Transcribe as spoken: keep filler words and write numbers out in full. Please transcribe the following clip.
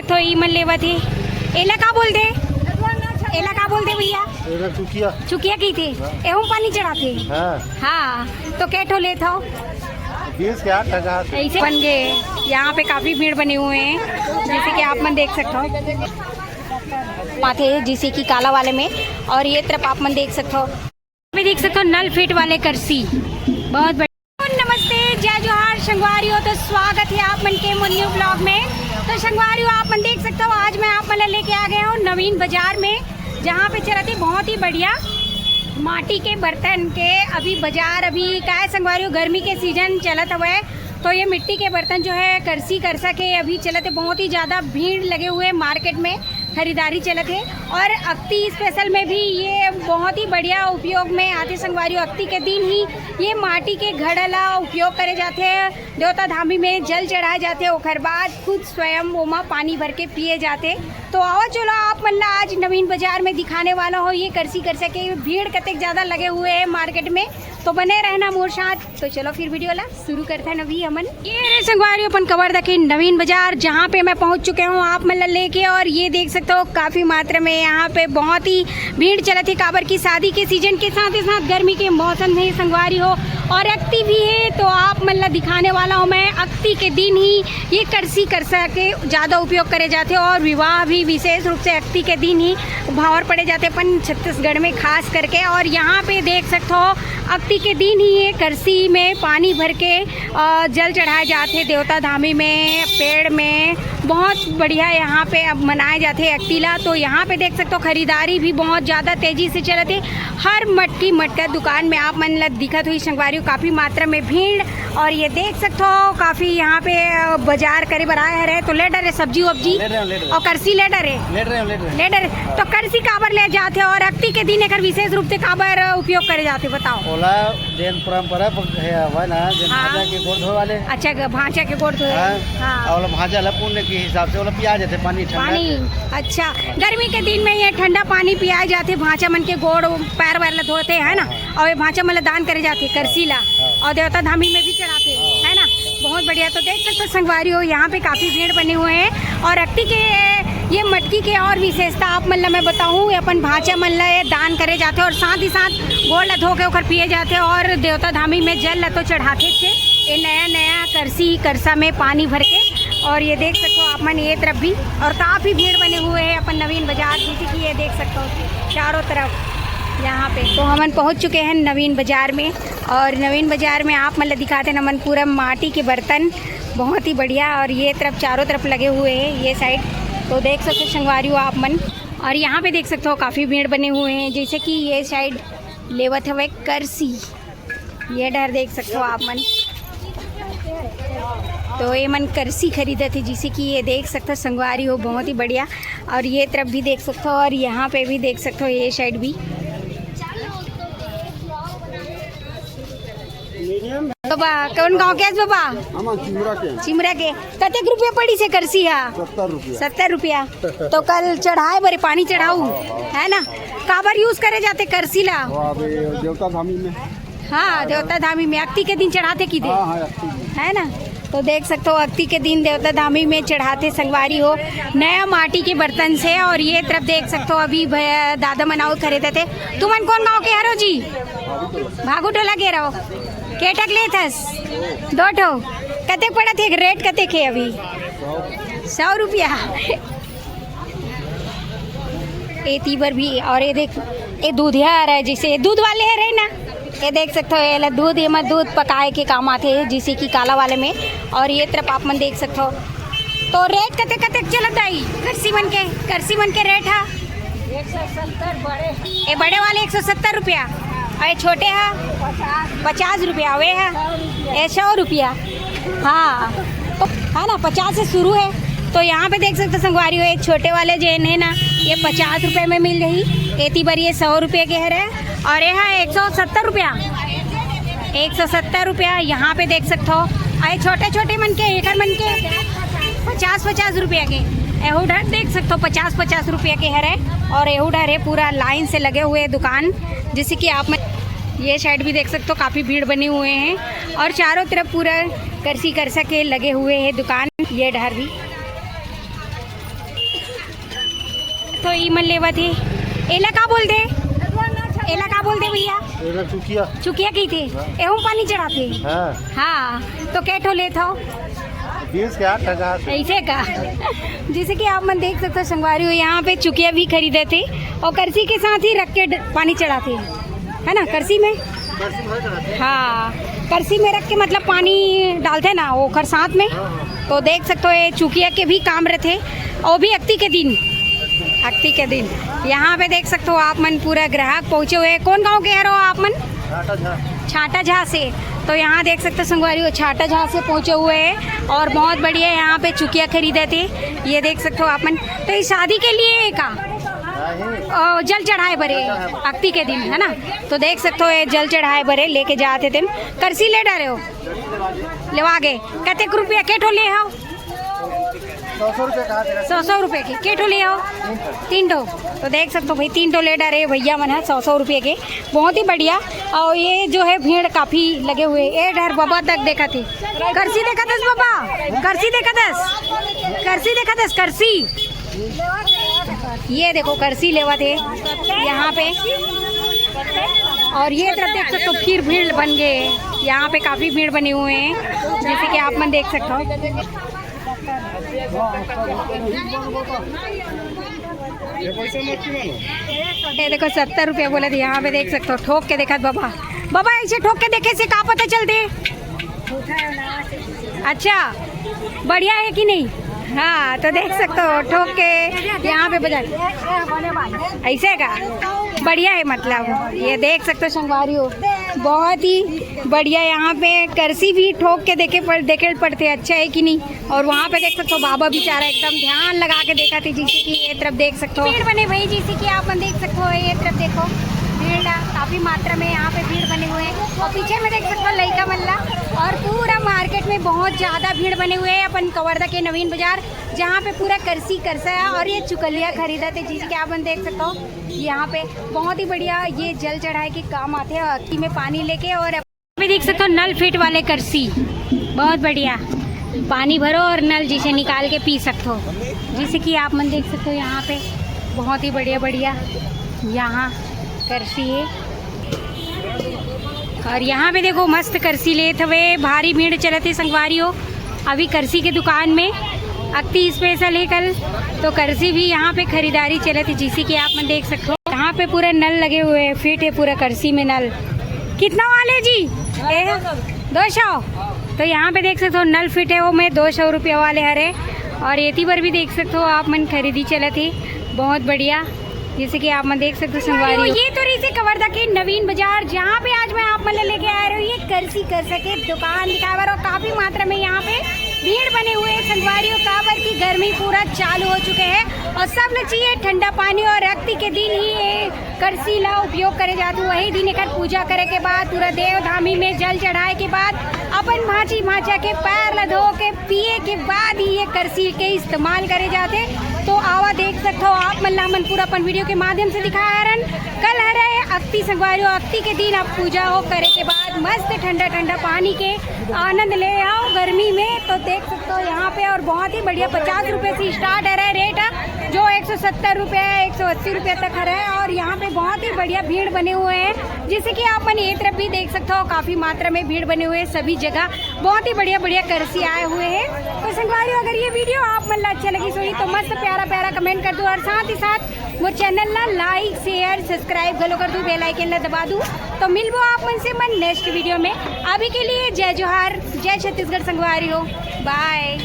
तो ई मन लेवत हे। एला का बोलथे? एला का बोलथे भैया? एला चुकिया। चुकिया कहिथे। एहू म पानी चढ़ाथे। हाँ। हाँ, तो कै ठो लेत हव? बीस के आठ हजार। ऐसे बन गए। यहाँ पे काफी भीड़ बने हुए हैं, जैसे कि आप मन देख सकते हो। माथे जैसे कि काला वाले में, और ये तरफ आप मन देख सकते हो। पे देख सकते हो नल फिट वाले करसी, बहुत बढ़िया। नमस्ते, जय जोहार संगवारी हो, तो स्वागत है आप मन के मोर न्यू ब्लॉग में। तो संगवारी हो, आप मन देख सकते हो, आज मैं आप मन ला लेके आ गया हूँ नवीन बाजार में, जहाँ पे चलत हे बहुत ही बढ़िया माटी के बर्तन के अभी बाजार। अभी का है संगवारी हो, गर्मी के सीजन चलत हवय, तो ये मिट्टी के बर्तन जो है करसी करसा के अभी चलत हे, बहुत ही ज्यादा भीड़ लगे हुए हैं मार्केट में, खरीदारी चलत हे। और अक्ती स्पेशल में भी ये बहुत ही बढ़िया उपयोग में आथे संगवारी हो। अक्ती के दिन ही ये माटी के घड़ा ला उपयोग करे जाथे, देवता धामी में जल चढ़ाए जाथे, ओकर बाद खुद स्वयं ओमा पानी भर के पिए जाथे। तो आवा चलो आप मन ला आज नवीन बाजार में दिखाने वाला हो ये करसी करसा के भीड़ कतेक ज्यादा लगे हुए हैं मार्केट में, तो बने रहना मोर साथ। तो चलो फिर वीडियो ला शुरू करथन अभी हमन। ये रे संगवारी अपन कवर देखे नवीन बाजार, जहाँ पे मैं पहुँच चुके हूँ आप मन ला लेके। और ये देख सकते हो काफी मात्रा में यहाँ पे बहुत ही भीड़ चलत हे, काबर की शादी के सीजन के साथ ही साथ गर्मी के मौसम हे संगवारी हो, और अक्ती भी है। तो आप मन ला दिखाने वाला हूँ मैं अक्ती के दिन ही ये करसी करसा के ज्यादा उपयोग करे जाथे और विवाह भी विशेष रूप से अक्ती के दिन ही भांवर पड़े जाथे अपन छत्तीसगढ़ में खास करके। और यहाँ पे देख सकते हो अक्ती के दिन ही ये करसी में पानी भर के, अ, जल चढ़ाए जाथे देवता धामी में, पेड़ में। बहुत बढ़िया यहाँ पे अब मनाए जाथे अक्ती ला। तो यहाँ पे देख सकते हो खरीदारी भी बहुत ज्यादा तेजी से चलत हे। हर मटकी मटका दुकान में आप मन ला दिखत होही संगवारी हो काफी मात्रा में भीड़। और ये देख सकते हो काफी यहाँ पे, अ, बाजार करे बर आए हरे, तो ले डरे सब्जी वब्जी ले रहे हो, ले रहे हो। और करसी ले डरे। ले रहे हो, ले रहे हो। ले डरे। तो करसी काबर ले जाथे और अक्ती के दिन एकर विशेष रूप से काबर उपयोग करे जाथे, बताओ। ओला जेन परंपरा प-, हे, हवय ना, जेन हाँ। भांचा के गोड़ धोए वाले। अच्छा, ग-, भांचा के गोड़ धोए। हाँ। हाँ। और ओला भांचा ला पुण्य के हिसाब से ओला पिया जाथे पानी ठंडा पानी। के। अच्छा, गर्मी के दिन में ये ठंडा पानी पिया जाथे, भांचा मन के गोड़ पैर वैर ला धोते हैं ना, हाँ। और ये भांचा मन ला दान करे जाथे, करसी ला, हाँ। और देवता धामी में भी चढ़ाथे, हाँ। है ना। बहुत बढ़िया। तो देख सकते हो संगवारी हो, यहाँ पे काफी भीड़ बने हुए हैं और अक्ती के ये मटकी के और विशेषता आप मन ला मैं बताऊँ, ये अपन भांचा मन ला ये दान करे जाथे और साथ ही साथ गोड़ ला धो के ओकर पिए जाथे और देवता धामी में जल ला तो चढ़ाथे थे। ये नया नया करसी करसा में पानी भर के। और ये देख सकते हो आप मन ये तरफ भी, और काफी भीड़ बने हुए हैं अपन नवीन बाजार, जैसे कि ये देख सकते हो चारों तरफ यहाँ पे। तो हमन पहुँच चुके हैं नवीन बाजार में, और नवीन बाजार में आप मन ला दिखाते हैं हमन पूरा माटी के बर्तन, बहुत ही बढ़िया। और ये तरफ चारों तरफ लगे हुए हैं ये साइड, तो देख सकते हो संगवारी हो आप मन। और यहाँ पे देख सकते हो काफी भीड़ बने हुए हैं, जैसे कि ये साइड लेवत हवे करसी, ये डहर देख सकते हो आप मन। तो ये मन करसी खरीदत हे, जैसे कि ये देख सकते हो संगवारी हो, बहुत ही बढ़िया। और ये तरफ भी देख सकते हो और यहाँ पे भी देख सकते हो, ये साइड भी। बाबा, कौन गांव के हस बाबा? हम चिमरा के। चिमरा के। कतेक रुपया पड़ी से करसी हा? सत्तर रुपया। सत्तर रुपया। तो कल चढ़ाए बरे पानी चढ़ाऊ, है ना? काबर यूज करे जाथे करसी ला? वो अभी देवता धामी में। हाँ, देवता धामी में अक्ती के दिन चढ़ाथे कि दे? हाँ, हाँ, अक्ती दिन। है ना? तो देख सकते हो अक्ती के दिन देवता धामी में चढ़ाथे संगवारी हो, नया माटी के बर्तन से। और ये तरफ देख सकते हो अभी भैया दादा मन अउ खरीदत हे। तुमन कौन गांव के हरो जी? भागू टोला के रहो। के ठक लेत हस? दो ठो। कतेक पड़त हे? रेट कतेक हे अभी? सौ रुपया। एती बर भी। और ये देख, ये दूध है आ रहा है, जैसे ये दूध वाले है रहे ना, ये देख सकते हो, ये ला दूध, ये में दूध पकाए के काम आथे, जैसे कि काला वाले में। और ये तरफ आप मन देख सकते हो, तो रेट कते कते चलत आई करसी मन के, करसी मन के रेट हा? एक सौ सत्तर बड़े। ये बड़े वाले एक सौ सत्तर रुपया, और ये छोटे हा? पचास। पचास रुपया, वे हा? सौ रुपया। ये सौ रुपया। हाँ, तो है ना, पचास से शुरू है। तो यहाँ पे देख सकते हो संगवारी हो, ये छोटे वाले जेन है ना, ये पचास रुपए में मिल रही। एती बर ये सौ रुपये के हरे, और ये है एक सौ सत्तर रुपया, एक सौ सत्तर रुपया। यहाँ पे देख सकते हो, अरे छोटे छोटे मन के, एकर मन के पचास पचास रुपया के। एहू डर देख सकते हो, पचास पचास रुपया के हरे। और एहू डर है पूरा लाइन से लगे हुए दुकान, जैसे कि आप मन-, ये साइड भी देख सकते हो, काफी भीड़ बने हुए हैं और चारों तरफ पूरा करसी करसा के लगे हुए हैं दुकान। ये डहर भी तो ई मन लेवत हे। एला का बोलथे? एला का बोलथे भैया? एला चुकिया। चुकिया कहिथे। एहू म पानी चढ़ाथे। हाँ। हाँ, तो के ठो लेथव? बीस के आठ हजार। ऐसे का? जैसे कि आप मन देख सकते हो संगवारी हो, यहाँ पे चुकिया भी खरीदथे और करसी के साथ ही रख के ड-, पानी चढ़ाथे, है ना? करसी में, हाँ, करसी में रख के मतलब पानी डालथे ना ओखर साथ में। तो देख सकते हो ये चुकिया के भी काम रहिथे, और भी अक्ती के दिन, अक्ती के दिन यहाँ पे देख सकते हो आप मन पूरा ग्राहक पहुँचे हुए हैं। कौन गाँव के हरो आप मन? छाटा झा। छाटा झा से। तो यहाँ देख सकते हो संगवारी हो, छाटा झा से पहुँचे हुए हैं और बहुत बढ़िया यहाँ पे चुकिया खरीदथे। ये देख सकते हो आप मन, तो ये शादी के लिए है का? नहीं। अ, जल चढ़ाए बरे अक्ती के दिन, है ना? तो देख सकते हो ये जल चढ़ाए बरे लेके जाथे तेन। करसी ले डारे हो? लेवा गे। कतेक रुपया के ठो ले हो? सौ सौ रुपये कहा तेरा। सौ सौ रुपये के, के ठो ले हो? तीन ठो। तो देख सकते हो भाई, तीन ठो ले डारे भैया मन है सौ सौ रुपये के। बहुत ही बढ़िया। और ये जो है भीड़ काफ़ी लगे हुए, ए डर बाबा तक देखथे। करसी देखत हस बाबा, करसी देखत हस, करसी देखत हस, करसी। ये देखो करसी लेवत हे यहाँ पे। और ये तरफ देख सकते हो फिर भीड़ बन गए, यहाँ पे काफ़ी भीड़ बने हुए हैं, जैसे कि आप मन देख सकते हो। ये देखो सत्तर रुपया बोले थे, यहाँ पे देख सकते हो ठोक के देखा बाबा। बाबा ऐसे ठोक के देखे से का पता चलते? अच्छा, बढ़िया है कि नहीं? हाँ, तो देख सकते हो ठोक के यहाँ पे बजा। ऐसे का बढ़िया है, मतलब ये देख सकते हो संगवारी हो, बहुत ही बढ़िया। यहाँ पे करसी भी ठोक के देखे पड़, देखे पड़ते, अच्छा है कि नहीं। और वहाँ पे देख सकते हो बाबा बेचारा एकदम ध्यान लगा के देखथे, जैसे कि ये तरफ देख सकते हो भीड़ बने भाई, जैसे कि आप मन देख सकते हो ये तरफ देखो भीड़ काफ़ी मात्रा में यहाँ पे भीड़ बने हुए हैं। और पीछे में देख सकते हो लइका मन ला, और पूरा मार्केट में बहुत ज़्यादा भीड़ बने हुए हैं अपन कवर्धा के नवीन बाजार, जहाँ पे पूरा करसी करसा है और ये चुकलिया खरीदथे, जैसे कि आप मन देख सकते हो। यहाँ पे बहुत ही बढ़िया ये जल चढ़ाए के काम आथे और अक्ती में पानी लेके। और अभी देख सकते हो नल फिट वाले करसी, बहुत बढ़िया। पानी भरो और नल जिसे निकाल के पी सकते हो। जैसे कि आप मन देख सकते हो यहाँ पे बहुत ही बढ़िया बढ़िया यहाँ करसी है। और यहाँ पे देखो मस्त करसी लेत हवे, भारी भीड़ चलत हे संगवारी हो। अभी करसी के दुकान में अक्ती स्पेशल है कल, तो करसी भी यहाँ पे खरीदारी चलत हे, जैसे कि आप मन देख सकते हो। यहाँ पे पूरा नल लगे हुए हैं, फिट है पूरा करसी में नल। कितना वाले जी? ए, दो सौ। तो यहाँ पे देख सकते हो नल फिट है, वो में दो सौ रुपया वाले हरे। और एती बर भी देख सकते हो आप मन खरीदी चलत हे, बहुत बढ़िया। जैसे कि आप मन देख सकते हो संगवारी हो। ये तो रहिसे कवर्धा के नवीन बाजार, जहाँ पे आज मैं आप मन ला लेके आ रही हूँ ये करसी करसा के दुकान दिखाए बर। और काफी मात्रा में यहाँ पे भीड़ बने हुए हैं संगवारी हो, काबर की गर्मी पूरा चालू हो चुके हैं और सब ल चाहिए ठंडा पानी। और अक्ती के दिन ही ये करसी ला उपयोग करे जाथे, वही दिन एकर पूजा करे के बाद पूरा देवधामी में जल चढ़ाए के बाद अपन भांची भांचा के पैर ला धो के पिए के बाद ही ये करसी के इस्तेमाल करे जाथे। तो आवा देख सकते हो आप मन ला हमन पूरा अपन वीडियो के माध्यम से दिखाए हरन। कल हरे अक्ती संगवारी हो, अक्ती के दिन आप पूजा हो करे के बाद मस्त ठंडा ठंडा पानी के आनंद ले आओ गर्मी में। तो देख सकते हो यहाँ पे, और बहुत ही बढ़िया, पचास रुपये से स्टार्ट हरे रेट, जो एक सौ सत्तर रुपये, एक सौ अस्सी रुपये तक हरे। और यहाँ पे बहुत ही बढ़िया भीड़ बने हुए हैं, जैसे कि आप मन ये तरफ भी देख सकते हो काफी मात्रा में भीड़ बने हुए हैं सभी जगह। बहुत ही बढ़िया बढ़िया करसी आए हुए हैं। तो संगवारी हो, अगर ये वीडियो आप मन ला अच्छा लगिस होही तो मस्त प्यारा प्यारा कमेंट कर दो और साथ ही साथ मोर चैनल ला लाइक शेयर सब्सक्राइब घलो कर दू, बेल आइकन ला दबा दू। तो मिलबो आप मन से मन नेक्स्ट वीडियो में। अभी के लिए जय जोहार, जय छत्तीसगढ़ संगवारी हो, बाय।